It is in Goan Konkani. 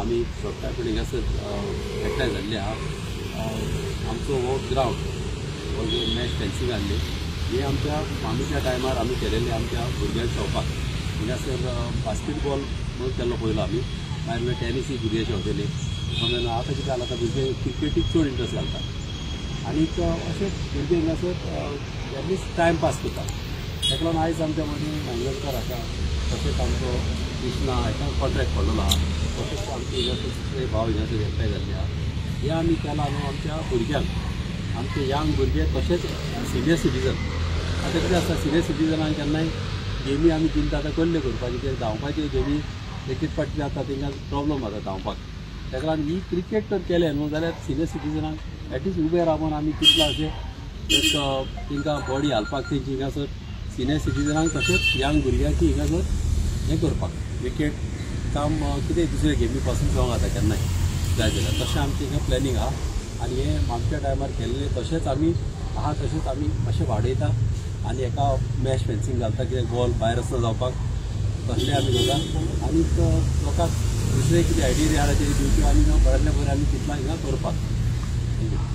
आमी सगळ्या कडेन हांगासर एकठांय जाल्ले आहा. आमचो हो ग्रावंड हो जो मॅच फेन्सिंग आहली हे आमच्या मामीच्या टायमार आमी केलेले आमच्या भुरग्यांक खेळपाक. हिंगासर बास्केटबॉल म्हणून केल्लो पयलो आमी, मागीर टेनिसूय भुरगे खेळटले. म्हणून आतां कितें जालां, आतां भुरगे क्रिकेटीक चड इंट्रस्ट घालता आनीक अशे भुरगे हिंगासर एटलिस्ट टायम पास करता. ताका लागून आयज आमच्या मदीं मांगलकर आसा, तशेंच आमचो कृष्णा हाका कॉन्ट्रॅक्ट पडलेलो आहा, तशेंच आमचे हिंगासर दुसरे भाव हिंगासर एकठांय जाल्ले आहा. हे आमी केलां न्हू आमच्या भुरग्यांक, आमचे यंग भुरगे तशेंच सिनियर सिटीजन. आतां कितें आसता, सिनियर सिटीजनांक केन्नाय गेमी आमी दिता आतां कसल्यो करपाची, कित्याक धांवपाच्यो गेमी एक एक फावटी जाता तांकां प्रॉब्लम जाता धांवपाक. ताका लागून ही क्रिकेट तर केलें न्हू जाल्यार सिनियर सिटीजनांक एटलिस्ट उबे रावन आमी कितलो अशें एक तांकां बॉडी हालपाक तेंची हिंगासर सिनियर सिटीजनांक तशेंच यंग भुरग्यांची हिंगासर हें करपाक क्रिकेट काम कितें दुसऱ्यो गेमी पासून जावंक जाता केन्नाय जाय जाल्यार. तशें आमचें हिंगा प्लॅनिंग आहा आनी हें आमच्या टायमार केल्लें तशेंच आमी आहा, तशेंच आमी मातशें वाडयता आनी एका मॅच फेन्सिंग घालता कित्याक बॉल भायर आसना जावपाक, तसलें आमी करता. आनीक लोकांक दुसरे कितें आयडिया आहा ते दिवच्यो आनी बऱ्यांतल्या बरें आमी तितलां हिंगा करपाक. Thank you.